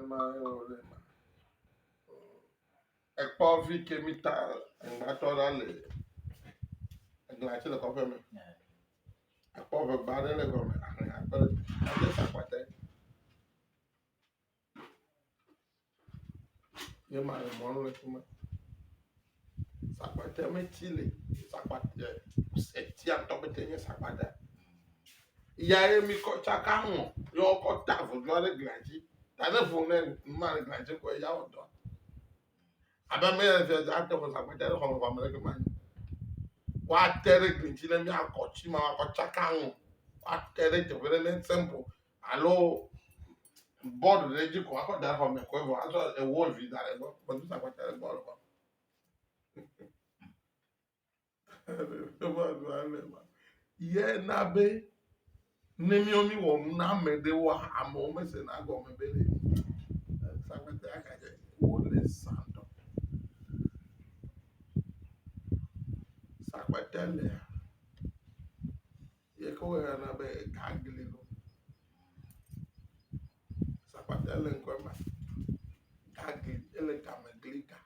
Ema ye wòle ma. Ekpɔ fi ke mi ta eŋgbatɔ ɖa le eglatsi le kɔƒe me. Ekpɔ ʋegba ɖe le gɔme ahlẽ akpe ɖe ade sakpate. Ye ma le mɔnu le fi ma. Sakpate metsi le sakpate etia ŋutɔ pɛtɛ nye sakpate. Ya ye mi kɔ tsaka ŋɔ ye wokɔ ta vodua ɖe glia dzi. Ta ne vo ne nu ma le glia dzi ko eya wɔ dɔ. Abe ame ya le fia ate xɔ sakpate ɖe xɔme vɔ ame ɖeke manyi. Woate ɖe gli dzi ne míakɔ tsi ma woakɔ tsaka ŋɔ. Woate ɖe teƒe ɖe ne simple alo bɔd ɖe dzi ko akɔ da ɖe xɔme ko evɔ azɔ ewo vi da ɖe gbɔ. Vodzu sakpate ɖe gbɔ le xɔ. Ye na be ne míawo míwɔ nu na ame ɖewoa, amewo mesena egɔme be ɖe sakpate agadze wole zã ŋutɔ. Sakpate lea, ye ke woyɔna be gagli lo. Sakpate le ŋkɔe ma. Gagli, ele game gli ga.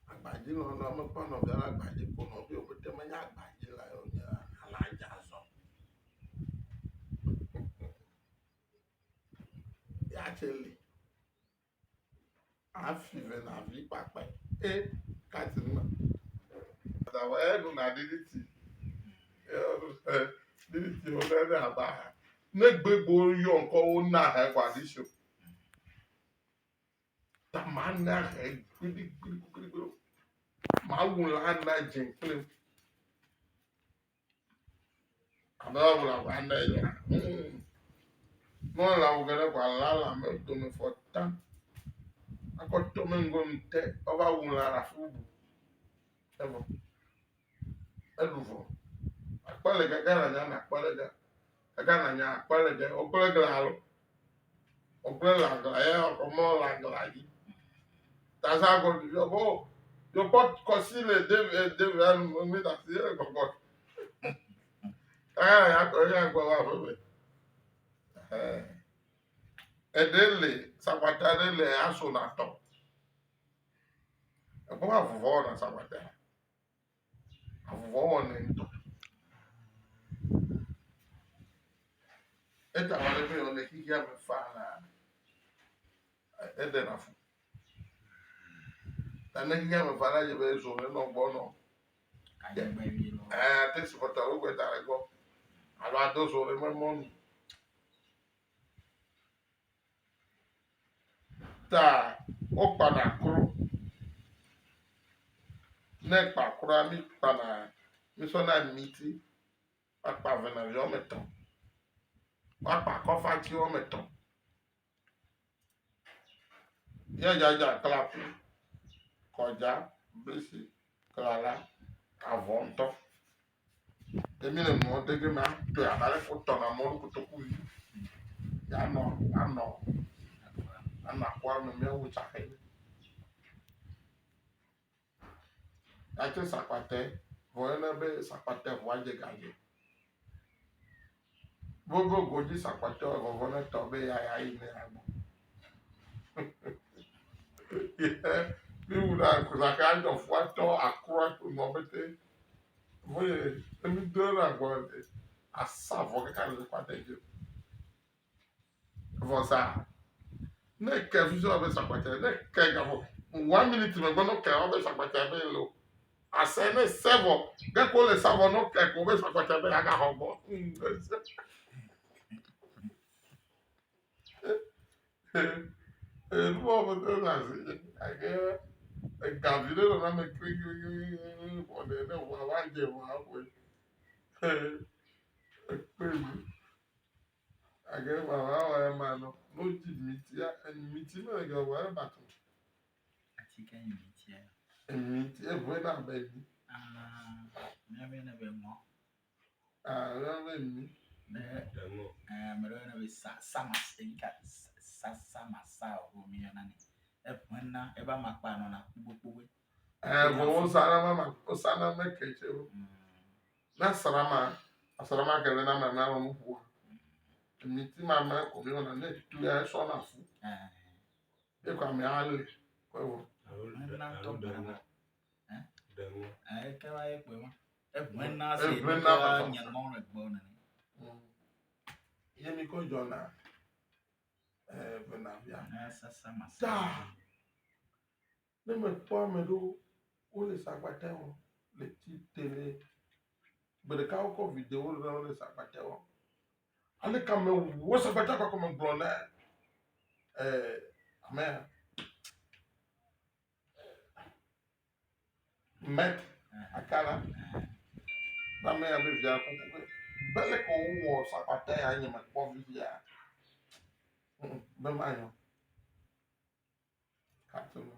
Agbadzinɔnɔ, mekpɔ nɔvia le agbadzi ko nɔviwo pete menye agbadzi la ye wonye aladzazɔ. Ya tse li hafi ve na vi kpakpɛ e kati ma. Azawɔ eɖuna ɖiɖiti. Ɖiɖiti wo ne aba. Ne gbegbo yɔ ŋkɔ wo na he kɔ aɖi o. Ta mana he gbiɖigbiɖigbiɖi. Mawu la na dze kple abe awu la va na ya. Nɔ la wo gele kwa la la me dome fɔ ta. Akɔ tɔ me ŋgɔ ŋte ɔva wu la la fu bu. Evɔ. Eɖu vɔ. Akpɔ le gaga na nya na akpɔ le ga. Gaga na nya akpɔ le ga. Wokple gla lo. Wokple lagla ya wokɔ mlɔ lagla dzi. Tasa ko yɔbɔ yɔkpɔ kɔsi le David David mi da si le gbɔgbɔ. Gaga na nya kɔ ya gbɔ va ƒe me. Eɖe le sakpata ɖe le aso na tɔ. Ekpɔ be avuvɔ wɔna sakpata. Avuvɔ wɔnɛ ŋutɔ. Eta wɔ ɖe be le xexea me faa la, eɖena fu. Ta ne xexea me fa la, edze be zo nenɔ gbɔ nɔ. Ɛɛ, ate sukɔtɔ alo gbɛ da ɖe gbɔ alo ado zo ɖe me mɔnu. Ta wokpana kro. Ne ekpa kroa, míkpana, mísɔna amiti woakpa venavi woame etɔ̃, woakpa akɔfati woame etɔ̃. Ye dzadza klaku, kɔdza, blisi, klala, avɔ ŋutɔ. Ke mi le nua de ge ma tɔe abe ale ke wotɔna mɔlu kotoku vi. Ya nɔ anɔ anɔ akɔa me míawo tsaxe. Gake sakpate vɔ yɔna be sakpate ʋua dze gadze. Vovo godzi sakpate vɔvɔ ne tɔ be ya ya yi ne ya gbɔ. Mi wu na kozake adzɔ fua tɔ akroa nɔ bete. Voye emi do na gbɔ asa vɔ kaka le sakpate dzi. Vɔ sa ne ke fifi abe sakpate ne ke gafɔ one minute megbe ne ke abe sakpate be lo ase ne se vɔ ge ko le sa vɔ ne ke ko be sakpate be agaxɔ gbɔ. Enua me te na zi gake egavi ɖe nɔna eme klikliklikli vɔ ɖe ne ʋua va dze ʋua ƒoe. Ekpe ŋu. Gake vava wɔ ema nɔ. Ne wodzi mitia, miti mele gã o, eba tu. Atike nyi mitia. Miti eʋe na abe mi. Ah, míabe ne be ŋɔ. Ah, míabe mi. Ne Eŋɔ. eh, ame ɖewo yɔna be sa samas eyika sa samasa o mi yɔna nɛ. Eʋena ebe amakpa nɔna kpokpokpoe. Eh, vɔ wosana ma wosana meke tse o. Na asrama, asrama ke le na me na nu ƒoa. Emiti mamlɛ ko mi wɔna ne tu ya esɔna fu. Ye ko amea le kɔ evɔ. Alo Ʋena alo ŋutɔ ɖe baɖaba. ŋu. Ɖe ŋu. Eke va ye kpoe ma. Eʋena si Eʋena nuke fafa. nye ŋɔ le gbɔ nene. Ye mi kɔ dzɔna ʋena via. Ne sasa masa. Ta ne mekpɔ ame ɖewo wole sakpatɛ wɔm le tsi tele. Gbe ɖeka wokɔ video ɖe wole sakpatɛ wɔm. Ale ke ame wɔ sakpatɛ kɔkɔ me gblɔ na amea. Mɛt akala. Be ame ya be via kuku be be leke wowɔ sakpatɛ ya nye mekpɔ vivia. Be manyo. Katunu.